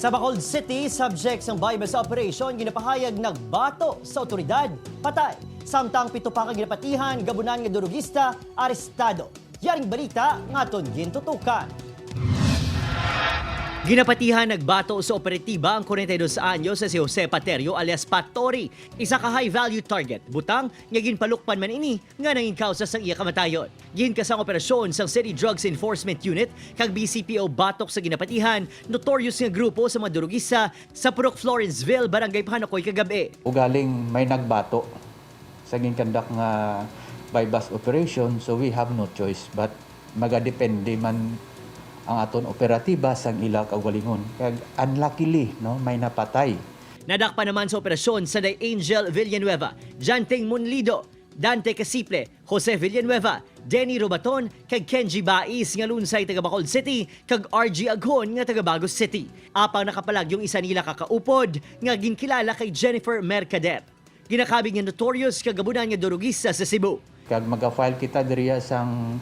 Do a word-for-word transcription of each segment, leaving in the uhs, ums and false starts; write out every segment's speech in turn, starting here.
Sa Bacolod City, subject sang buy-bust operation, ginapahayag nagbato sa otoridad, patay. Samtang pito pa ka ginapatihan, gabunan nga durugista, arestado. Yaring balita nga aton gintutukan. Ginapatihan nagbato sa operatiba ang kwarenta y dos anyos nga si Jose Paterio alias Patori, isa ka high-value target, butang nga ginpalukpan man ini nga nangin kausa sang iya kamatayon. Gihinkasang operasyon sang City Drugs Enforcement Unit kag B C P O batok sa ginapatihan, notorious nga grupo sa mga durugista sa Purok Florenceville, Barangay Pahanakoy kagab-i. Ugaling may nagbato sa ginkandak nga buy-bust operation, so we have no choice but magadepende man ang aton operatiba sang ila kaugalingon. Kag unluckily, no, may napatay. Nadakpan naman sa operasyon sanday Angel Villanueva, Janting Monlido, Dante Casiple, Jose Villanueva, Denny Robaton, kag Kenji Baiz nga lunsay taga Bacolod City, kag R G Aghon nga taga Bagos City. Apang nakapalag yung isa nila ka kaupod nga ginkilala kay Jennifer Mercader. Ginakabig nga notorious kag gabunan nga durugista sa Cebu. Kag maga-file kita diriya sang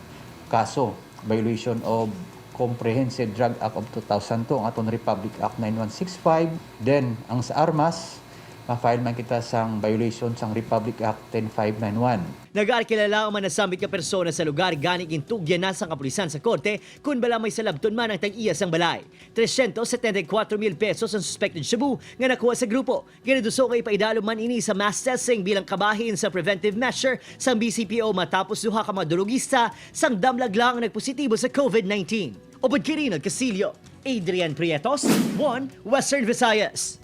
kaso, violation of Comprehensive Drug Act of two thousand two, ang aton Republic Act nine one six five. Then, ang sa armas, ma-file man kita sang violation sang Republic Act ten five nine one. Nagaarkilala ang mga nasambit nga persona sa lugar, gani gintugyan na sang kapulisan sa korte kon bala may salabton man ang tag-iya sang balay. Trescientos setenta y cuatro mil pesos ang suspected shabu nga nakuha sa grupo. Ginaduso nga ipaidalom man ini sa mass testing bilang kabahin sa preventive measure sang B C P O matapos duha ka mga durugista sang damlag lang nagpositibo sa COVID nineteen. Upod kay Rinald Castillo, Adrian Prietos, One Western Visayas.